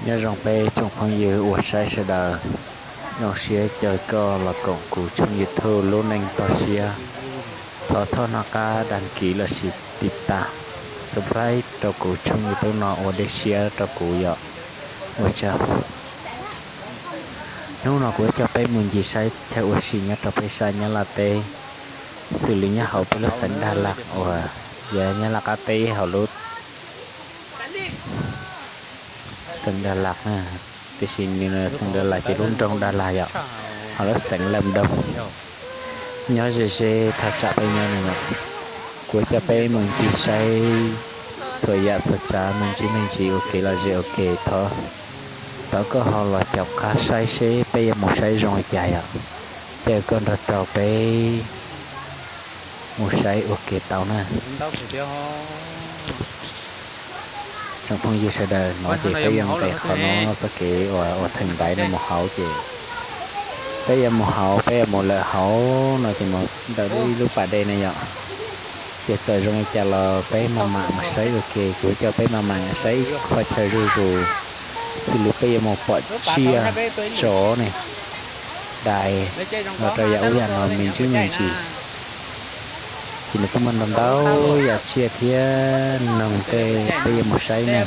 Nyob zoo peb tsoom phooj ywg uas saib sawv daws, zoo siab caw koj los koom kuv tshooj YouTube Lub Neej Toj Siab. Thov txhob hnov qab đăng ký lossis tiv tas, subscribe rau kuv tshooj YouTube no ua dej siab rau kuv yom. Ua tsaug. Hnub no kuv yuav coj peb mus ncig saib chaw ua si nyob rau peb sab Nyab Laj teb, xws li nyob hauv peb lub xeev Dak Lak uas yog Nyab Laj qab teb hauv lub xeev Dak Lak na, tiam sis nws xeev Dak Lak ces lub nroog Dak Lak yom, hauv lub xeev Lâm Đồng. Nyob ze ze thaj tsam peb nyob no yom. Kuv coj peb mus ncig saib txhua yam txhua tsav me ntsis me ntsis ua ke los ze ua ke. Thov koj ho los caum qab saib seb peb yuav mus saib zoo li cas yom. Caw koj nrog rau peb mus saib ua ke tau na. Tsoom phooj ywg sawv daws, no ces peb yuav nqes qhov no txoj kev uas ua theem ntaiv no mus hauv ces peb yuav mus hauv, peb yuav mus lawm hauv no ces mus ntawm lub ib lub pas dej na yom. Ces txawm zoo li cas los peb maj mam mus saib ua ke, kuv coj peb maj mam saib ib qho chaw zuj zus, xws li peb yuav mus pom tsiaj, tsov ne, dais, los rau yam ub yam no me ntsis me ntsis. Ces nws kuj muaj ntau ntau yam tsiaj thiab noog tej peb yuav mus saib na.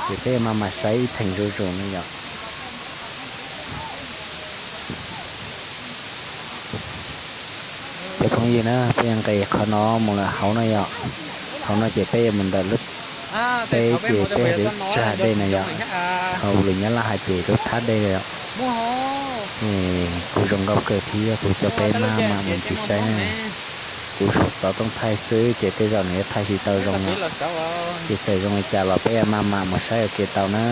Ces peb yuav maj mam saib ib theem zuj zus no yom. Cov phooj ywg na, peb yuav nqes qhov no mus lawm hauv no yom. Hauv no ces peb yuav mus ntawm lub, peb ces peb lub tsag dej na yom. Hauv lus Nyab Laj hais ces lub thab dej yom. Kuj zoo nkauj kawg thiab, kuv coj peb maj mam mus ncig saib na. Kuv tsuas xov tooj thaij xwb ces tej zaum nws yuav thaij tsis tau zoo yom. Ces txawm zoo li cas los peb yuav maj mam mus saib ua ke tau na.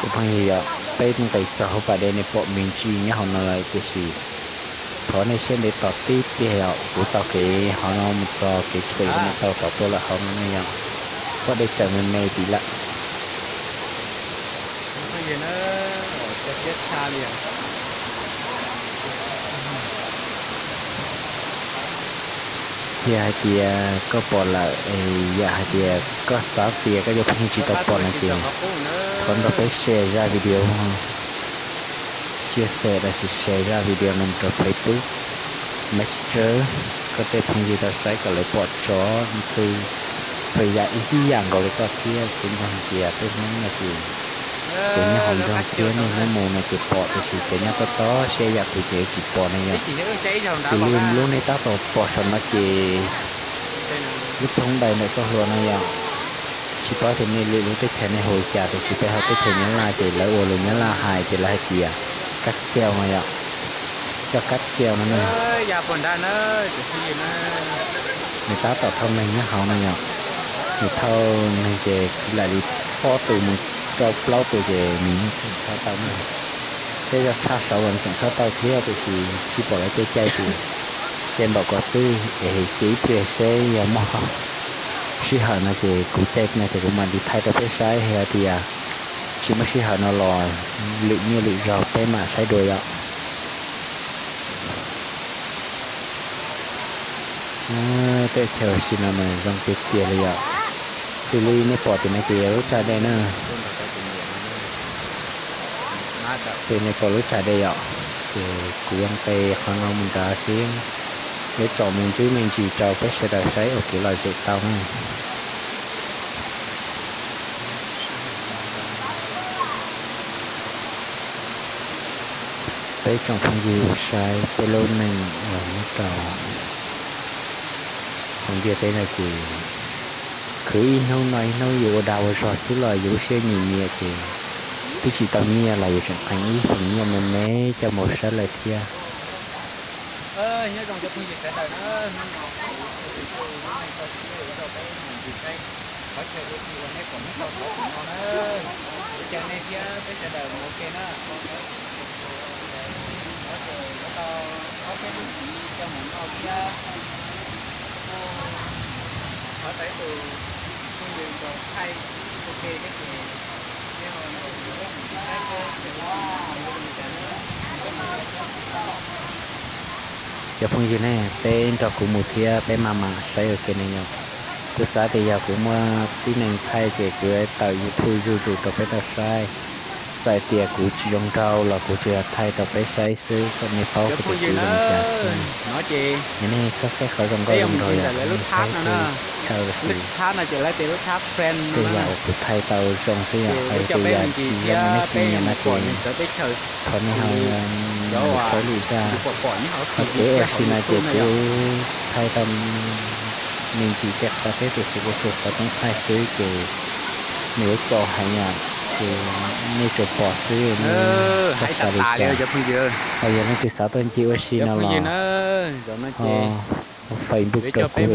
Cov phooj ywg yom, peb nqes txog hauv pas dej nej pom me ntsis nyob hauv no lawm tiam sis thov nej siab ntev tos tib pliag yom, kuv taug kev hauv no mus txog kev tshuam no tau tom tuaj lawm hauv no ne yom. Pob dej tsaws me me tid lawm. Yog hais tias koj pom lawm, yam hais tias koj xav tias koj cov phooj ywg tsis tau pom no ces thov nrog peb share zaj video, chia sẻ lossis share zaj video no rau Facebook, Messenger, koj tej phooj ywg tau saib kom lawv pom tsov ntxhw, txhua yam ib yam nkaus li koj thiab. Kuv ntseeg hais tias peb Hmoob no ces cov nyob hauv nroog thiab niaj hnub mus no ces pom, tiam sis cov nyob tob tob siab yam kuv ces tsis pom ne yom. Xws li lub nej tab tom pom saum no ces lub thoob dais ntawm txoj hlua no yom. Tsis paub tias nej lwm lub teb chaws nej hu li cas, tiam sis peb hauv teb chaws Nyab Laj ces lawv ua lus Nyab Laj hais ces lawv hais tias kab cau no yom. Cov kab cau no na, nws tab tom thauj neeg nyob hauv no yom. Nws thauj neeg ces kwv lam li ob tug mus rau plaub tug ces nws yeej tseem thauj tau na. Tej zaug tshaj saud los tseem thauj tau thiab, tiam sis sib pom lawv tej caij ces caij npaum ko xwb es ces ib pliag seb yog muaj sij hawm no ces kuv caij no ces kuv mam li thaij rau peb saib, hais tias tsis muaj sij hawm no los lwm niaj lwm zaug peb mam saib dua yom. Tej chaw ua si no mas zoo tiag tiag li yom. Xws li nej pom tim no ces yog lub tsag dej na. Xws li nej pom lub tsag dej yom, ces kuv yuav nqes qhov no mus nrad seb yuav tsom me ntsis me ntsis rau peb sawv daws saib ua kev lom zem tau na. Peb tsoom phooj ywg uas saib peb lub neej uas nyob rau hauv ntiaj teb no ces khwv ib hnub no ib hnub yus ua dag ua zog xwb los yus lub siab nyiam nyiam ces twb tsis tau nyiaj los yus tseem qee ib feem nyiaj me me coj mus saib lawm thiab. Nyob zoo cov phooj ywg sawv daws na, hnub no kuv tus tus tus Neej Toj Siab coj peb mus ncig saib qhov chaw ua si uas neb pom nyob rau saum no na. Kuv caw nej thiab peb sawv daws mus ua ke na. Thov ces yuav tau ob peb lub hlis coj mus noj thiab. Thov tau ib tus phooj ywg nkaus thaij ua ke thiab ces nej ho nkaus mus saib seb chaw ua si zoo li cas na. Nyob zoo cov Cov phooj ywg ne, peb nrog kuv mus thiab peb maj mam saib ua ke ne yom. Kuv xav tias yog kuv muaj tib neeg thaij ces kuv tawm YouTube zuj zus rau peb tau saib. Txawm tias kuv tsis zoo nraug los kuv tsuas yog thaij rau peb saib xwb kom nej paub hais tias kuv zoo li cas xwb. Yog nej txhob saib qhov zoo nkauj zoo nraug yom, nej saib tej chaw lossis tej yam uas kuv thaij tau zoo xwb yom, hos yog tej yam tsis zoo nej tsis nyiam no ces thov nej ho mus saib lwm zaj. Hos kev ua si no ces kuv thaij tau me ntsis tej qhov thiab tiam sis kuv tsuas xav toob thaij xwb ces nws yuav txaus heev yom, ces nej tsuas pom xwb, nej txhob xav li cas. Hos yog leej twg xav tuaj ncig ua si no los ho Facebook rau kuv, peb,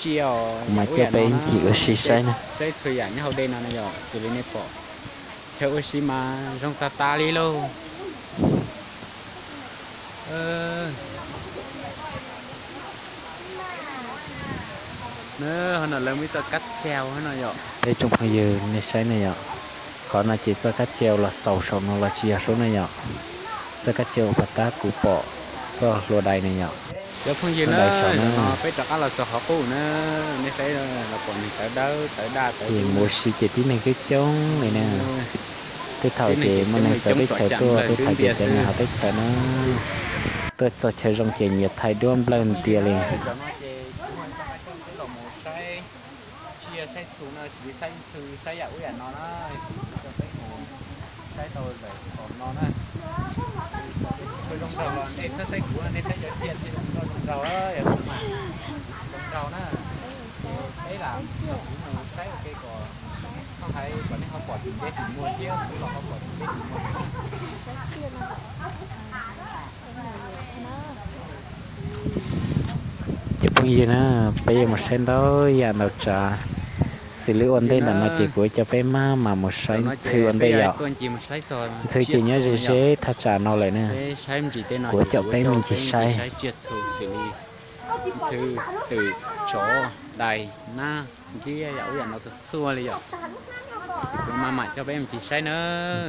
kuv mam coj peb ncig ua si saib na. Chaw ua si mas zoo tas tas li lauj. Ho no lawv muaj ib txoj kab tsau no yom. Peb tsoom phooj ywg nej saib ne yom, qhov no ces txoj kab tsau los xaus saum no los tsis yog saum no yom. Txoj kab tsau uas pov tab kuv pom txoj hlua dais ne yom. Cov phooj ywg na, saum no peb rov qab los txog qhov qub na, nej saib los pom neeg tawv dawb tawv daj tawv ces mus ua si ces tib neeg coob coob li na. Tej thaum ces muaj neeg txawv teb chaws tuaj, tej thaum ces cov neeg hauv teb chaws na. Tuaj txog chaw zoo ces nyias thaij duab nplawg tiag li. Tsiaj saib txhu no, saib ntxhw saib yam ub yam no na, coj peb mus saib tau lawm qhov no na. Tsis tshua zoo nraug los nej txhob saib kuv, nej saib cov tsiaj thiaj zoo nkauj zoo nraug, yog kuv mas tsis zoo nraug na. Ces peb lam, kuv mus saib ua ke kom, koj hais kom nej ho pom tim ntev tim muag thiab kuv los ho pom tim ntev tim muag thiab na. Cov phooj ywg na, peb yuav mus saib ntau yam ntau tsav, xws li ua ntej ntawm no ces kuv coj peb maj mam mus saib ntxhw ua ntej yom. Ntxhw ces nyob ze ze thaj tsam no lawm na. Kuv coj peb me ntsis saib. Ntxhw, twm, tsov, dais, nab, ntiab, yam ub yam no txhua txhua li yom. Kuv maj mam coj peb mus ncig saib na.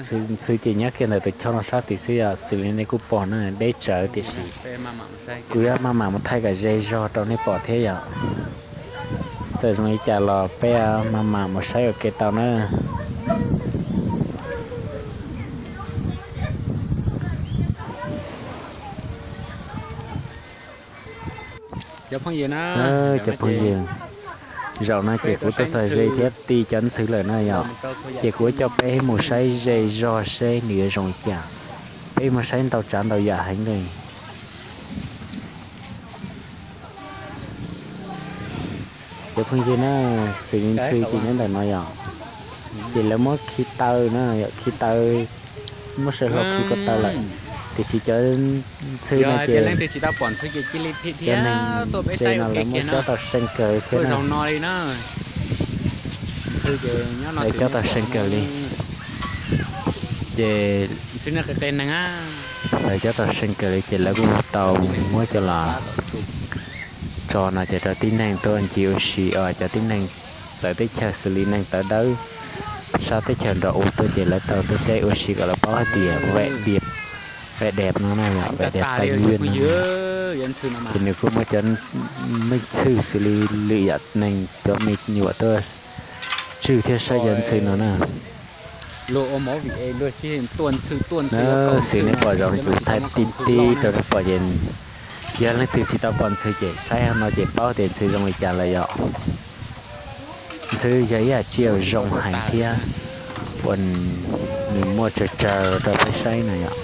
Ntxhw ces nyob kiag ntawm tus choj no sab tid xwb yom, xws li nej kuj pom na, deb tsawv tiam sis kuv yuav maj mam mus thaij kom ze zog rau nej pom thiab yom. Txawm zoo li cas los peb maj mam mus saib ua ke tau na. Cov phooj ywg, zaum no ces kuv tuaj txog ze thiab ti cov ntxhw lawm na yom, ces kuv yuav coj peb mus saib ze zog seb nws yuav zoo li cas. Peb mus saib ntau tsav ntau yam heev li. Cov phooj ywg na, xws li ntxhw ces nyob ntawm no yom, ces lawv muab khi taw na, khi taw, muab saw hlau khi ko taw lawm, tiam sis cov ntxhw no ces cov neeg ze no lawv muab cob tau seej kawg thiab na. Lawv cob tau seej kawg li, ces lawv cob tau seej kawg li ces lawv kuj tau muab cov los tso no ces rau tib neeg tuaj ncig ua si, cov tib neeg txawv teb chaws xws li neeg tawv dawb sab teb chaws nrog u tuaj ces lawv tau tuaj caij ua si kom lawv paub hais tias vẹn đẹp, vẹn đẹp no na, vẹn đẹp Tây Nguyên no, ces nws kuj muaj cov me ntxhw xws li lwm yam neeg cov me nyuam tuaj tswj thiab saib cov ntxhw no na. Xws nej pom zaum no ces kuv thaij ti ti rau nej pom ces yog leej twg tsis tau pom ntxhw ces saib no ces paub tias ntxhw zoo li cas lawm yom. Ntxhw yog ib yam tsiaj zoo heev thiab uas nws muaj tsawg tsawg rau peb saib no yom.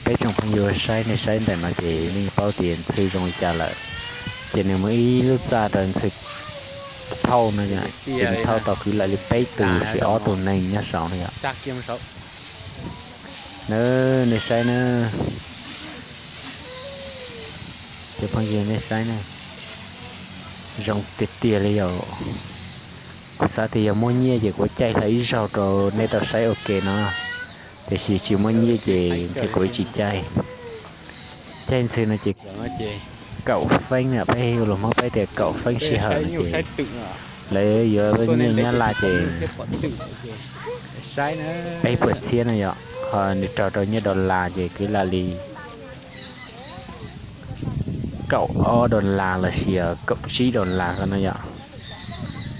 Peb tsoom phooj ywg saib, nej saib ntawm no ces nej paub tias ntxhw zoo li cas lawm. Ces nws muaj ib lub txaj rau ntxhw thauj no, ces nws thauj tau kwv lam li peb tus lossis ob tug neeg nyob saud no yom. Na, nej saib na, cov phooj ywg nej saib na, zoo tiag tiag li yom. Kuv xav tias yog muaj nyiaj ces kuv caij hlo ib zaug rau nej tau saib ua ke no, tiam sis tsis muaj nyiaj ces ntshe kuv tsis caij. Caij ntxhw no ces kaum feeb, peb hu lus Hmoob peb tias kaum feeb sij hawm no ces Lawv yuav nyiaj Nyab Laj ces peb puas txhiab no yom, ho nws raug rau nyiaj dollar ces kwv lam li kaum ob dollar lossis yog kaum tsib dollar ko no yom.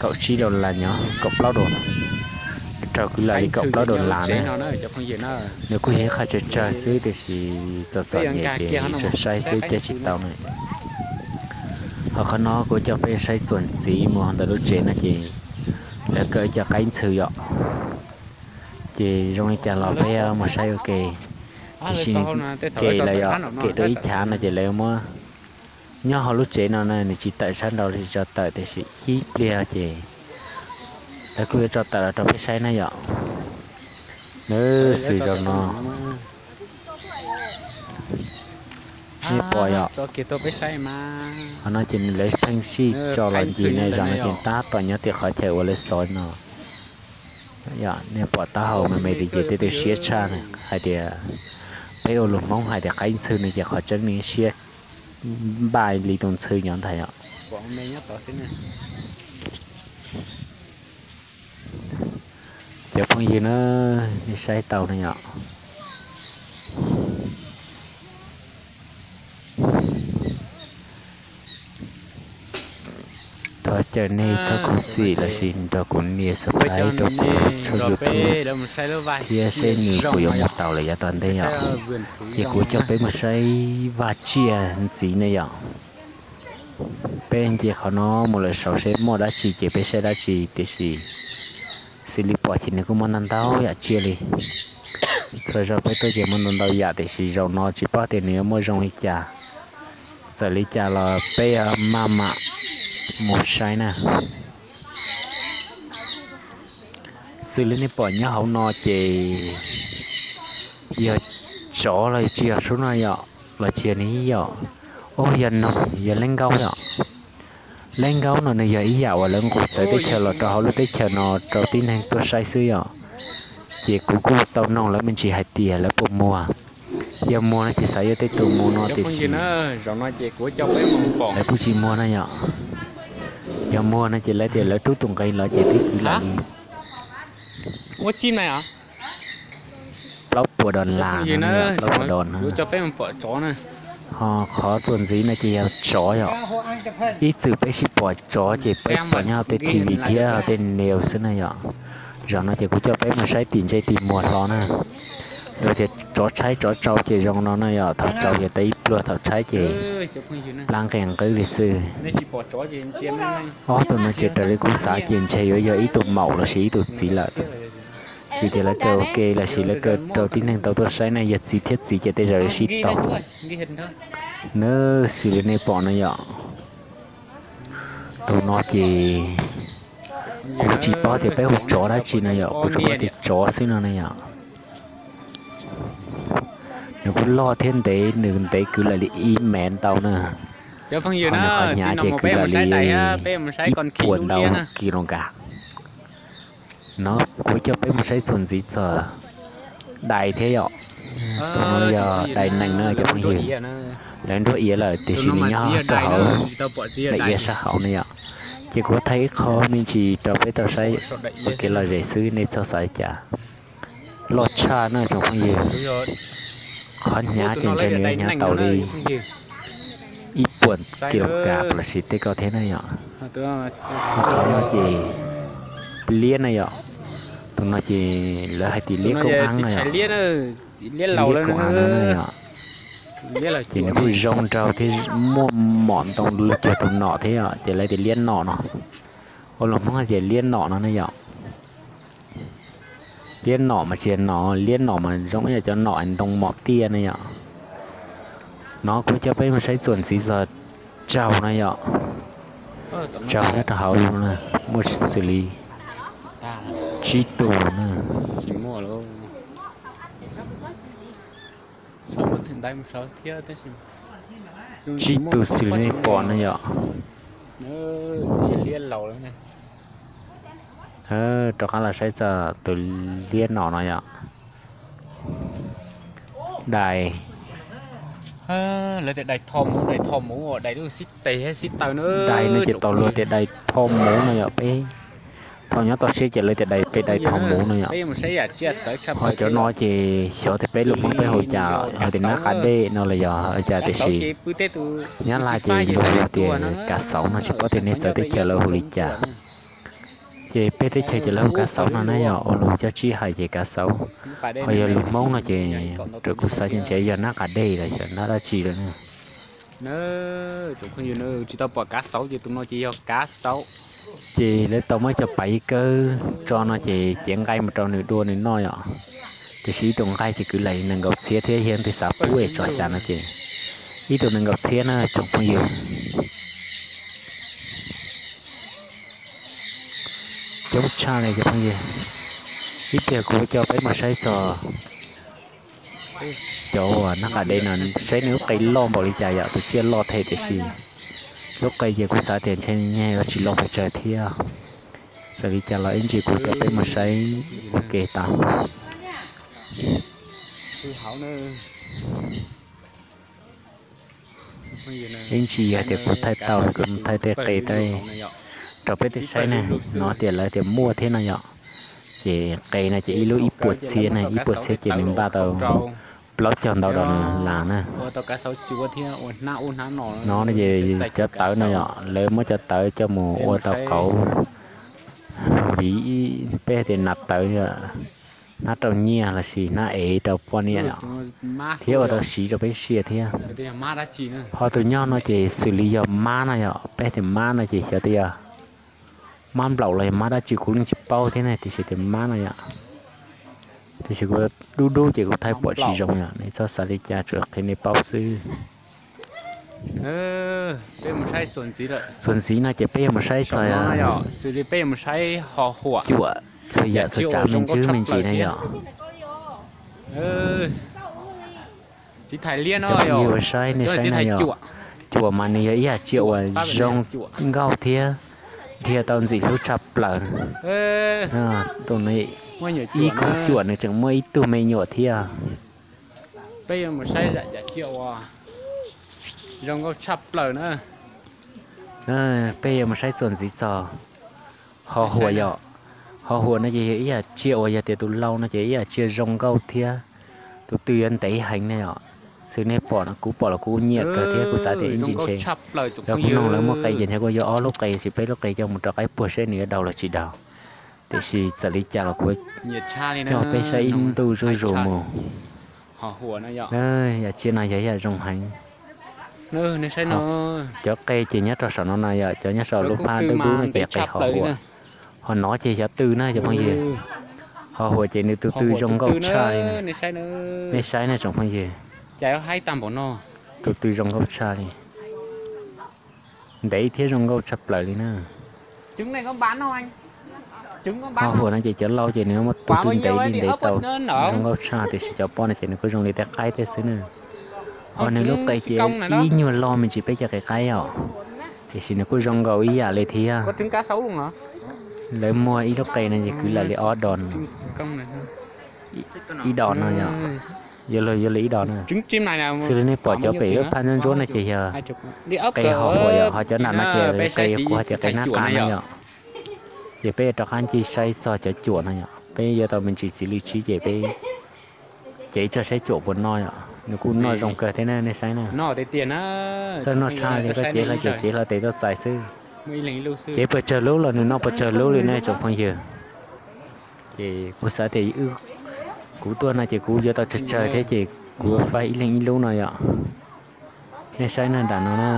Kaum tsib dollar nyob kaum plaub dollar, raug kwv lam li kaum plaub dollar na. Nws kuj yog ib qho tsawg tsawg xwb tiam sis txom txom nyem ces tsuas saib xwb cab tsis tau na. Ho qhov no kuv coj peb saib txuas ntxiv mus ntawm lub tsev no ces lawv kaw ib co qaib ntxhw yom. Ces zoo li cas los peb mus saib ua ke. Tiam sis kem lawm yom, kem rau ib chav no ces lawv muab nyob hauv lub tsev no na, nws tsis tawm sab nraud li tso tawm tiam sis ib pliag ces lawv kuj yuav tso tawm los rau peb saib na yom. Lawv xwm zaum no nej pom yom. Qhov no ces nws lawv pheej sij tso los ncig na, zaum no ces tab tom nyob tim qhov chaw uas lawv xov no. Yog nej pom taub hau me me li ces tej tus siab tshaj hais tias peb ua lus Hmoob hais tias qaib ntxhw no ces qhov tseeb nws siab npaum li tus ntxhw nyob ntag yom. Cov phooj ywg na, nej saib tau na yom. Thov caw nej txhob khuv xim lossis nrog kuv nias subscribe rau kuv tshooj YouTube thiab seb nws puas yuav mus tau lawm yav tom ntej yom. Ces kuv coj peb mus saib vaj tsiaj ntxiv ne yom. Peb nce qhov no mus lawm saud seb muaj dab tsi ces peb saib dab tsi tiam sis xws li pom ces nws kuj muaj ntau ntau yam tsiaj li. Txhua zaus peb tuaj ces muaj ntau ntau yam tiam sis zaum no tsis paub tias nws yuav muaj zoo li cas. Txawm li cas los peb maj mam mus saib na. Xws li nej pom nyob hauv no ces yog tsov los tsis yog sub no yom, los tsis yog ni yom. Ub, yog noog, yog leb nkaub yom. Leb nkaub no nws yog ib yam uas lawv nqus txawv teb chaws los rau hauv lub teb chaws no rau tib neeg tuaj saib xwb yom. Ces kuv kuj tau noog lawv me ntsis hais tias lawv puas muag. Yog muag no ces xav yog tej tus mus no tiam sis lawv kuj tsis muag na yom. Yog muag no ces lawv tias lawv rub tus nqi los ces twb kwv lam li plaub puas dollar no, plaub puas dollar no. Ho qhov txuas ntxiv no ces yog tsov yom. Ib txwm peb sib pom tsov ces peb pom nyob hauv tej T V thiab hauv tej news xwb na yom. Zaum no ces kuv coj peb mus saib tim ntse tim muag hlo na. Luag tias tsov tshaib tsov tsau ces zoo no na yom, thaum tsau ces tau ib pluag, thaum tshaib ces plab nqes nqwb li xwb. Ob tug no ces raws li kuv xav ces ntshe yuav yog ib tug maum lossis ib tug txiv lawm. Vim tias lawv kaw ua ke lossis lawv kaw rau tib neeg tau tuaj saib na, yog txiv thiab txiv ces tej zaum yuav sib tau. Nws xws li nej pom no yom. Tus no ces kuv tsis paub tias peb hu tsov dab tsi no yom, kuv tsuas paub tias tsov xwb no ne yom. Nws kuj loj thiab ntev, nws ntev kwv lam li ib mev ntau na. Ho nws qhov hnyav ces kwv lam li ib puas ntau kilogram. No kuv coj peb mus saib txuas ntxiv txog dais thiab yom. Tus no yog dais nees na cov phooj ywg. Lawv nruab iav lawm tiam sis nws nyob rau hauv daim iav sab hauv ne yom. Ces kuv thaij ib qho me ntsis rau peb tau saib ua kev lom zem xwb, nej txhob xav li cas. Loj tshaj na tsoom phooj ywg. Qhov hnyav ces ntshe nws yuav hnyav tau li ib puas kilogram lossis tej ko thiab na yom. Ho qhov no ces liab na yom. Tus no ces lawv hais tias liab koom av no yom. Liab koom av no na yom. Ces nws kuj zoo nraug thiab muaj mom ntoo lug cuag tus nom thiab yom, ces lawv tias liab nom no. Ua lus Hmoob hais tias liab nom no ne yom. Liab nom mas tsis yog nom, liab nom mas zoo ib yam cov nom ntoo mom tiaj ne yom. No kuv coj peb mus saib txuas ntxiv txog tsaug na yom. Tsaug nyob rau hauv no muaj xws li tsib tus na. Tsib tus xws li nej pom no yom. Rov qab los saib txog tus liab nom no yom. Dais, Lawv tias dais tho muv, dais tho muv, dais lub xib tes xib taw na. Dais no ces tau luag tias dais tho muv no yom. Peb thaum nyob toj siab ces lawv tias dais, peb dais tho muv no yom. Ho cov no ces xyov tias peb lus Hmoob peb hu cas, hais tias nab qa dej no los yog cas, tiam sis Nyab Laj ces luag tias kav xauv no, tsis paub tias nej txawv teb chaws lawv hu li cas. Ces peb teb chaws ces lawv hu kav xauv no na yom, ua lus cov tsib hais ces kav xauv. Ho yog lus Hmoob no ces raws kuv xav ces ntshe yog nab qa dej los yog nab dab tsi lawm na. Tsis tau pom kav xauv ces tus no ces yog kav xauv. Ces lawv tau muab cov pais kawb tso no ces cev nqaij mus rau nws dua nws noj yom. Tiam sis ib tug nqaij ces kwv lam nees nkaum txhiab thiab, yog leej twg xav pub es tso xya no ces ib tug nees nkaum txhiab na tsoom phooj ywg. Coob tshaj li cov phooj ywg. Ib pliag kuv coj peb mus saib txog cov uas nab qa dej no, saib nws lub qe loj npaum li cas yom. Tus tsiaj loj thiab tiam sis lub qe ces kuv xav tias ntshe nyias yuav tsis loj pes tsawg thiab. Txawm li cas los ib ntsis kuv coj peb mus saib ua ke tau. Ib ntsis yog tias kuv thaij tau los kuv thaij tej qe rau peb tej saib ne, no tias lawv tias muaj thiab no yom. Ces qe no ces ib lub ib puas txhiab ne, ib puas txhiab ces nws npaj tau plaub caug ntau dollar na. No ces cov tawv no yom, lawv muab cov tawv coj mus ua tau qauv, vim peb tias nas tawv, hnab rau nyiaj los sis hnab ev rau poj niam yom, thiab ua tau siv rau peb siab thiab. Ho tus nyob no ces xws li yog mab no yom, peb tias mab no ces xyov tias yog mab nplaum los yog mab dab tsi kuv yeej tsis paub thiab ne, tiam sis tias mab no yom. Tiam sis kuv dub dub ces kuv thaij pom tsis zoo yom, nej txhob xav li cas, tsuas qhia nej paub xwb. Txuas ntxiv no ces peb yuav mus saib txog cuam, txhua yam txhua tsav me ntsis me ntsis na yom. Cov phooj ywg ua saib, nej saib na yom, cuam mas nws yog ib yam tsiaj uas zoo nkauj thiab dhia tau ntxim hlub tshaj plaws. Ib khub cuam nws tseem muaj ib tug me nyuam thiab. Peb yuav mus saib txuas ntxiv txog ho huas yom. Ho huas no ces yog ib yam tsiaj uas yog tias tus lau no ces ib yam tsiaj zoo nkauj thiab tus tw yuav ntev heev ne yom. Xws nej pom no, kuv pom los kuv nyiam kawg thiab kuv xav tias ib ntsis ntshe yog kuv noog lawv muaj qe ces ntshe kuj yuav ob lub qe, tsis peb lub qe coj mus rau qaib puag seb nws yuav daug los tsis daug. Tiam sis txawm li cas los kuv coj peb saib ib ntu zuj zus mus. Yam tsiaj no yog ib yam zoo heev. Cov qe ces nyob rau saum no no yom, cov nyob saum lub phab dub dub no ces qe ho huas. Ho no ces xyov tw na cov phooj ywg. Ho huas ces nws tus tw zoo nkauj tshaj li. Nej saib ne tsoom phooj ywg, tus tw zoo nkauj tshaj li. Ntev thiab zoo nkauj tshaj plaws li na. Ho huas no ces cov lau ces nws muaj tus tw ntev li ntev tau, zoo nkauj tshaj, tiam sis cov poj no ces nws kuj zoo li tej qaib tej xwb na. Ho nws lub qe ces ib nyuag loj me ntsis peb cov qe qaib os, tiam sis nws kuj zoo nkaus ib yam li thiab. Lawv muag ib lub qe no ces kwv lam li ob dos no, ib dos no yom, yuav luag yuav li ib dos na. Xws li nej pom cov pem lub phab ntsuab ntsuab no ces yog qe ho huas yom, ho cov nram no ces qe kuv hais tias qe nab qa no yom. Ces peb rov qab ncig saib txog cov cuam no yom, peb yuav tau me ntsis txiv lws tsib ces peb cev txog saib cuam puas noj yom, nws kuj noj zoo kawg thiab na, nej saib na. Txawj noj tshaj li, koj cev hlo ces cev hlo tes tuaj txais xwb. Cev puas tsawg lub los nws noj puas tsawg lub li ne tsoom phooj ywg. Ces kuv xav tias kuv tuaj no ces kuv yuav tau tsawg tsawg thiab ces kuv faib ib leeg ib lub no yom. Nej saib na, nram no na.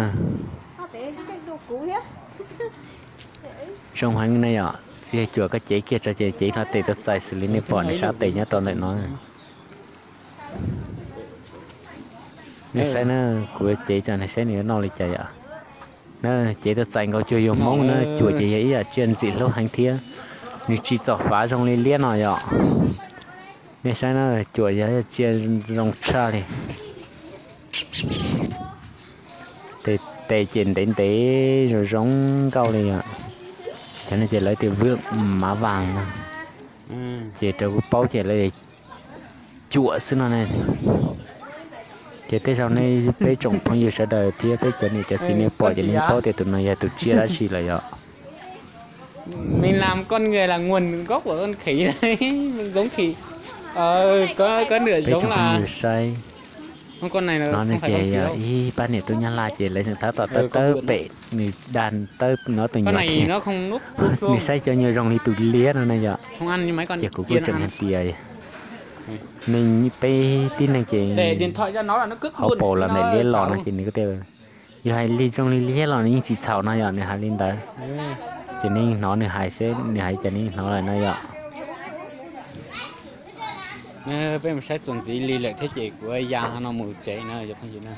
Zoo heev na yom, txiv yog cuam koj cev kiag tso ces cev hlo tes tuaj txais xws li nej pom nws sab tes nyob rau ntawm no. Nej saib na, kuv cev tso nej saib nws yuav noj li cas yom. Na, cev tuaj txais nkaus cuag yus Hmoob na, cuam ces yog ib yam tsiaj ntxim hlub heev thiab. Nws tsis txom fav zoo li liab no yom. Nej saib na, cuam yog tsiaj zoo tshaj li. Tes ces ntev ntev zoo zoo nkauj li yom. Cov no ces lawv tias vwm mav vas no. Ces rau kuv paub ces lawv cuam xwb no ne. Ces tej zaum nej peb tsoom phooj ywg sawv daws thiab peb cov niam cov txiv nej pom ces nej paub tias tus no yog tus tsiaj dab tsi lawm yom. Mình làm con người là nguồn gốc của con khỉ đấy. Mình giống khỉ. Ờ, có, có nửa giống là, không, con này là không phải con khỉ đâu. Ib pab niam tub Nyab Laj ces lawv tseem tab tom tawb tawb pem nws dag tawb no tus nyuam tias nws saib cov nyuag zoo li tus liab no na yom. Ces kuv kuj tseem hais tias nej peb tib neeg ces hauv paus los ntawm liab los no ces nws kuj tias yog hais li zoo li liab los nws yeej tsis txhaum no yom, nws hais li ntawd. Ces nej hnov nws hais seb nws hais cas nej hnov lawm no yom. Peb mus saib txuas ntxiv li lawm thiab ces kuv ya no mus tsev na cov phooj ywg na.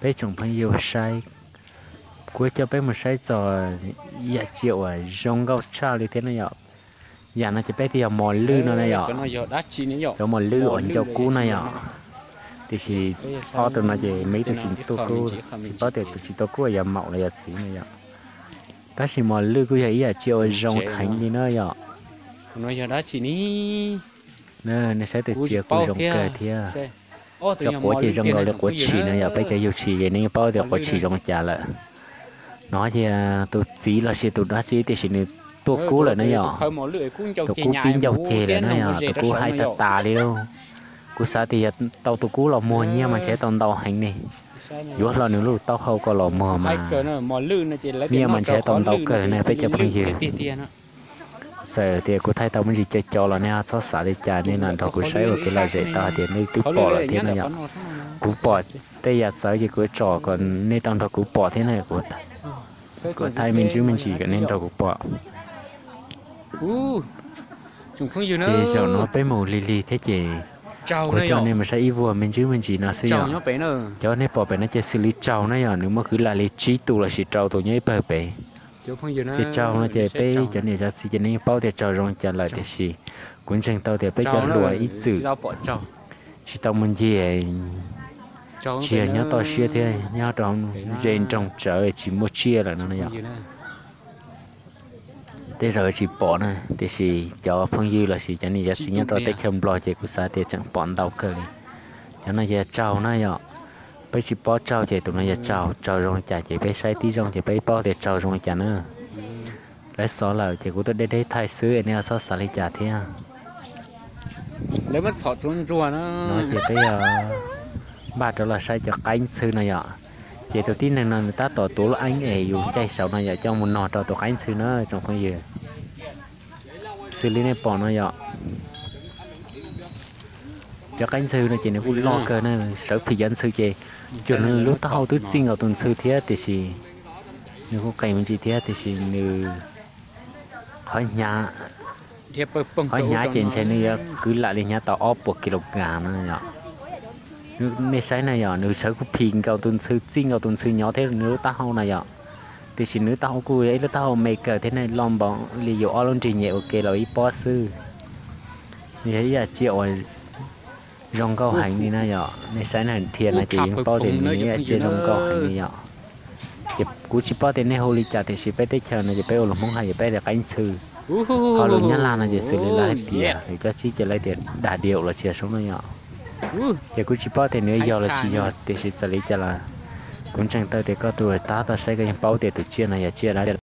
Peb tsoom phooj ywg saib, kuv coj peb mus saib txog yam tsiaj uas zoo nkauj tshaj li thiab na yom. Yam no ces peb tias yog mos lwj no na yom. Cov mos lwj uas ncau kub na yom. Tiam sis ob tug no ces muaj ib tug tsis tuaj kub, tsis paub tias tus tsis tuaj kub yog maum los yog txiv na yom. Tab sis mos lwj kuj yog ib yam tsiaj uas zoo heev li na yom. Nej saib tus txiaj kuj zoo kawg thiab. Cov quav ces zoo nkaus li quav tshis no yom, peb cov yug tshis ces nej yeej paub tias quav tshis zoo li cas lawm. No ces tus txiv los sis tus dab tsi tiam sis nws tuaj kub lawm na yom. Tus kub pib ncauj ceg lawm na yom, tus kub haib tag tas li lauj. Kuv xav tias yog tau tus kub los muag nyiaj mas ntshe tau ntau heev ne. Yuav hlo nws lub taub hau ko los muag mas nyiaj mas ntshe tau ntau kawg li na peb cov phooj ywg. Txawm tias kuv thaij tau me ntsis co co los nej txhob xav li cas, nej los nrog kuv saib ua kev lom zem tau hais tias nej twb pom lawm thiab no yom. Kuv pom tej yam txawv ces kuv tsom kom nej tau nrog kuv pom thiab na. Kuv thaij me ntsis me ntsis kom nej nrog kuv pom. Ces zaum no peb mus lig lig thiab ces kuv coj nej mus saib ib vuag me ntsis me ntsis no xwb yom. Cov nej pom pem no ces xws li tsaug na yom, nws muaj kwv lam li tsib tus los sis rau tus nyob ib pawg pem. Ces tsaug no ces peb cov niam cov txiv ces nej yeej paub tias tsaug zoo li cas lawm tiam sis kuv ntseeg tau tias peb cov hluas ib txwm tsis tau mus ncig tsiaj nyob toj siab thiab nyob rau ze nroog tsawv tsis muaj tsiaj lawm no yom. Tej zaum tsis pom na, tiam sis cov phooj ywg los sis cov niam cov txiv nyob rau teb chaws Nplog ces kuv xav tias tseem pom ntau kawg li. Cov no yog tsaug na yom, peb tsis paub tsaug ces tus no yog tsaug, tsaug zoo li cas ces peb saib tib zoo ces peb paub tias tsaug zoo li cas na. Lawv xov lawm ces kuv tuaj deb deb thaij xwb nej txhob xav li cas thiab. No ces peb yog npaj rov los saib cov qaib ntxhw no yom. Ces tus tib neeg no nws tab tom tuav lub eeb es yus ncaij saud no yom coj mus nog rau tus qaib ntxhw na tsoom phooj ywg. Xws li nej pom no yom, cov qaib ntxhw no ces nws kuj loj kawg na, sawv phim cov ntxhw ces cuag nws lub taub hau twb txij nkaus tus ntxhw thiab tiam sis nws kuj qees me ntsis thiab tiam sis nws qhov hnyav, qhov hnyav ces ntshe nws yuav kwv lam li hnyav tau ob puas kilogram no yom. Nej saib na yom, nws sawv kuj phim nkaus tus ntxhw, txij nkaus tus ntxhw nyob thiab nws lub taub hau na yom. Tiam sis nws lub taub hau kuj yog ib lub taub hau me kawg thiab ne, loj npaum li yus ob lub nrig nyem ua ke los ib pob xwb. Nws yog ib yam tsiaj uas zoo nkauj heev li na yom. Nej saib na, dhia no ces yeej paub tias nws yog ib yam tsiaj zoo nkauj heev li yom. Ces kuv tsis paub tias nej hu li cas tiam sis peb teb chaws no ces peb ua lus Hmoob hais ces peb tias qaib ntxhw. Ho lus Nyab Laj no ces xws li lawv hais tias, lawv cov tsib ces lawv tias dag điaum los tsis yog soob no yom. Ces kuv tsis paub tias nws yog los tsis yog tiam sis txawm li cas los kuv ntseeg tau tias koj tus tab tom saib koj yeej paub tias tus tsiaj no yog tsiaj dab tsi.